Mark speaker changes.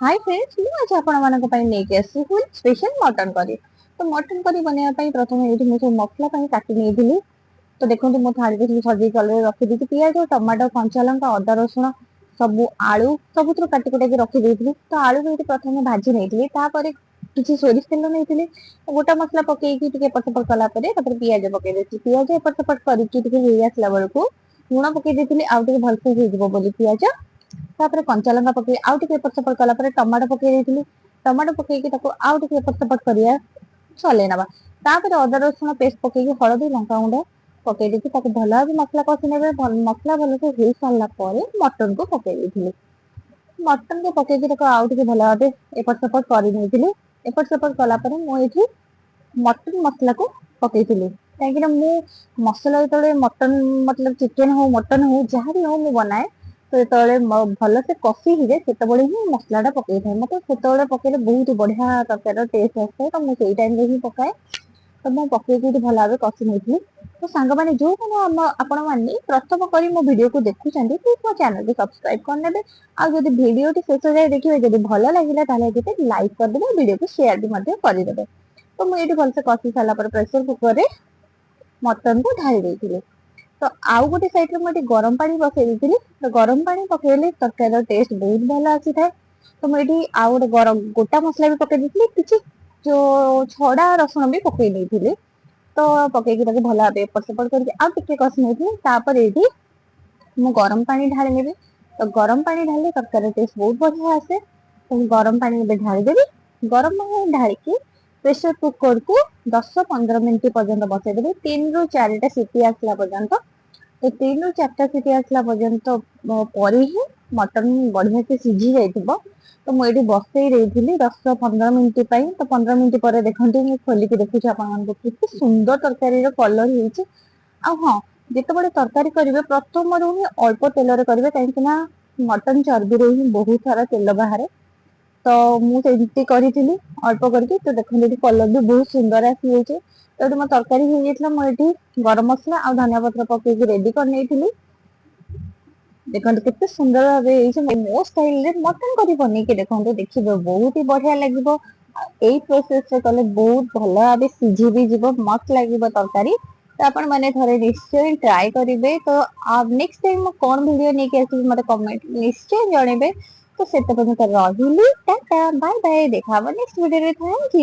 Speaker 1: High friends, ମୁଁ ଆଜି ଆପଣମାନଙ୍କ ପାଇଁ ନେଇକି ଆସିଛି ହୁଲି ସ୍ପେଶାଲ ମଟନ୍ କରି। ତ ମଟନ୍ କରି ବନେଇବା ପାଇଁ ପ୍ରଥମେ ଏଇଠି ମୁଁ ସବୁ ମସଲା ପାଇଁ କାଟି ନେଇଥିଲି। ତ ଦେଖନ୍ତୁ, ମୋ ଥାଳିରେ ସବୁ ସଜେଇକି ଅଲରେଡି ରଖିଦେଇଛି। ପିଆଜ, ଟମାଟୋ, କଞ୍ଚା ଲଙ୍କା, ଅଦା, ରସୁଣ ସବୁ, ଆଳୁ ସବୁଥିରୁ କାଟି କୁଟାକି ରଖିଦେଇଥିଲି। ତ ଆଳୁକୁ ଏଇଠି ପ୍ରଥମେ ଭାଜି ନେଇଥିଲି। ତାପରେ କିଛି ସୋରିଷ ତେଲ ନେଇଥିଲି। ଗୋଟା ମସଲା ପକେଇକି ଟିକେ ଏପଟ ସେପଟ କଲା ପରେ ତାପରେ ପିଆଜ ପକେଇ ଦେଇଥିଲି। ପିଆଜ ଏପଟ ସେପଟ କରିକି ଟିକେ ହେଇ ଆସିଲା ବେଳକୁ ଲୁଣ ପକେଇ ଦେଇଥିଲି, ଆଉ ଟିକେ ଭଲସେ ହେଇଯିବ ବୋଲି ପିଆଜ। ତାପରେ କଞ୍ଚା ଲଙ୍କା ପକେଇ ଆଉ ଟିକେ ଏପଟ ସେପଟ କଲା ପରେ ଟମାଟୋ ପକେଇ ଦେଇଥିଲି। ଟମାଟୋ ପକେଇକି ତାକୁ ଆଉ ଟିକେ ଏପଟ ସେପଟ କରିବା, ଚଲେଇ ନବା। ତାପରେ ଅଦା ରସୁଣ ପେଷ୍ଟ ପକେଇକି ହଳଦୀ, ଲଙ୍କାଗୁଣ୍ଡ ପକେଇ ଦେଇକି ତାକୁ ଭଲ ଭାବେ ମସଲା କଷି ନେବେ। ମସଲା ଭଲସେ ହେଇ ସାରିଲା ପରେ ମଟନ କୁ ପକେଇ ଦେଇଥିଲି। ମଟନ କୁ ପକେଇକି ତାକୁ ଆଉ ଟିକେ ଭଲ ଭାବେ ଏପଟ ସେପଟ କରି ନେଇଥିଲି। ଏପଟ ସେପଟ କଲା ପରେ ମୁଁ ଏଇଠି ମଟନ ମସଲାକୁ ପକେଇଥିଲି, କାହିଁକି ନା ମୁଁ ମସଲା ଯେତେବେଳେ ମଟନ, ମତଲବ ଚିକେନ ହଉ, ମଟନ ହଉ, ଯାହା ବି ହଉ ମୁଁ ବନାଏ, ତ ଯେତେବେଳେ ଭଲସେ କଷି ହେଇଯାଏ, ସେତେବେଳେ ହିଁ ମସଲାଟା ପକେଇଥାଏ। ମତେ ସେତେବେଳେ ପକେଇଲେ ବହୁତ ବଢିଆ ତରକାରୀର ଟେଷ୍ଟ ଆସିଥାଏ, ତ ମୁଁ ସେଇ ଟାଇମରେ ହିଁ ପକାଏ। ତ ମୁଁ ପକେଇକି ଏଠି ଭଲ ଭାବେ କଷି ନେଇଥିଲି। ତ ସାଙ୍ଗମାନେ, ଯୋଉମାନେ ଆମ ଆପଣମାନେ ପ୍ରଥମ କରି ମୋ ଭିଡିଓକୁ ଦେଖୁଛନ୍ତି, ପ୍ଲିଜ ମୋ ଚ୍ୟାନେଲକୁ ସବସ୍କ୍ରାଇବ କରିନେବେ। ଆଉ ଯଦି ଭିଡିଓଟି ଶେଷ ଯାଏ ଦେଖିବେ, ଯଦି ଭଲ ଲାଗିଲା ତାହେଲେ ଗୋଟେ ଲାଇକ୍ କରିଦେବେ, ଭିଡିଓକୁ ସେୟାର ବି ମଧ୍ୟ କରିଦେବେ। ତ ମୁଁ ଏଇଠି ଭଲସେ କଷି ସାରିଲା ପରେ ପ୍ରେସର କୁକରରେ ମଟନକୁ ଢାଳି ଦେଇଥିଲି। ତ ଆଉ ଗୋଟେ ସାଇଡରେ ମୁଁ ଏଠି ଗରମ ପାଣି ବସେଇ ଦେଇଥିଲି। ତ ଗରମ ପାଣି ପକେଇଲେ ତରକାରୀର ଟେଷ୍ଟ ବହୁତ ଭଲ ଆସିଥାଏ। ତ ମୁଁ ଏଠି ଆଉ ଗୋଟେ ଗରମ ଗୋଟା ମସଲା ବି ପକେଇ ଦେଇଥିଲି, କିଛି ଯୋଉ ଛଡା ରସୁଣ ବି ପକେଇ ଦେଇଥିଲି। ତ ପକେଇକି ତାକୁ ଭଲ ଭାବେ ଏପଟ ସେପଟ କରିକି ଆଉ ଟିକେ କଷି ନେଇଥିଲି। ତାପରେ ଏଇଠି ମୁଁ ଗରମ ପାଣି ଢାଳି ନେବି। ତ ଗରମ ପାଣି ଢାଳିଲେ ତରକାରୀର ଟେଷ୍ଟ ବହୁତ ବଢିଆ ଆସେ। ତ ମୁଁ ଗରମ ପାଣି ଏବେ ଢାଳିଦେବି। ଗରମ ପାଣି ଢାଳିକି ପ୍ରେସର କୁକରକୁ 10-15 ମିନିଟ ପର୍ଯ୍ୟନ୍ତ ବସେଇଦେବି, 3ରୁ 4ଟା ସିଟି ଆସିଲା ପର୍ଯ୍ୟନ୍ତ। ତ 3ରୁ 4ଟା ସିଟି ଆସିଲା ପର୍ଯ୍ୟନ୍ତ ପରେ ହିଁ ମଟନ ବଢିଆ ସେ ସିଝି ଯାଇଥିବ। ତ ମୁଁ ଏଇଠି ବସେଇ ଦେଇଥିଲି 10-15 ମିନିଟ ପାଇଁ। ତ 15 ମିନିଟ ପରେ ଦେଖନ୍ତୁ, ମୁଁ ଖୋଲିକି ଦେଖୁଛି ଆପଣମାନଙ୍କୁ, କେତେ ସୁନ୍ଦର ତରକାରୀର କଲର ହେଇଛି। ଆଉ ହଁ, ଯେତେବେଳେ ତରକାରୀ କରିବେ, ପ୍ରଥମରୁ ହିଁ ଅଳ୍ପ ତେଲରେ କରିବେ, କାହିଁକି ନା ମଟନ ଚର୍ବିରୁ ହିଁ ବହୁତ ସାରା ତେଲ ବାହାରେ। ତ ମୁଁ ସେମିତି କରିଥିଲି ଅଳ୍ପ କରିକି। ତ ଦେଖନ୍ତୁ, ଏଠି କଲର ବି ବହୁତ ସୁନ୍ଦର ଆସିଯାଇଛି। ତ ଏଠି ମୋ ତରକାରୀ ହେଇଯାଇଥିଲା। ମୁଁ ଏଠି ଗରମ ମସଲା ଆଉ ଧନିଆ ପତ୍ର ପକେଇକି ରେଡି କରିନେଇଥିଲି। ଦେଖନ୍ତୁ, କେତେ ସୁନ୍ଦର ଭାବେ ହେଇଛି। ମୋ ଷ୍ଟାଇଲରେ ମଟନ କରି ବନେଇକି ଦେଖନ୍ତୁ, ଦେଖିବେ ବହୁତ ହି ବଢିଆ ଲାଗିବ। ଆଉ ଏଇ ପ୍ରୋସେସରେ କଲେ ବହୁତ ଭଲ ଭାବେ ସିଝି ବି ଯିବ, ମସ୍ତ ଲାଗିବ ତରକାରୀ। ତ ଆପଣ ମାନେ ଥରେ ନିଶ୍ଚୟ ଟ୍ରାଏ କରିବେ। ତ ନେକ୍ସଟ ଟାଇମ ମୁଁ କଣ ଭିଡିଓ ନେଇକି ଆସିବି, ମତେ କମେଣ୍ଟ ନିଶ୍ଚୟ ଜଣେଇବେ। ତ ସେତେ ପର୍ଯ୍ୟନ୍ତ ରହିଲି, ଟାଟା, ବାଏ ବାଏ। ଦେଖା ହବ ନେକ୍ସଟ ଭିଡିଓରେ। Thank you.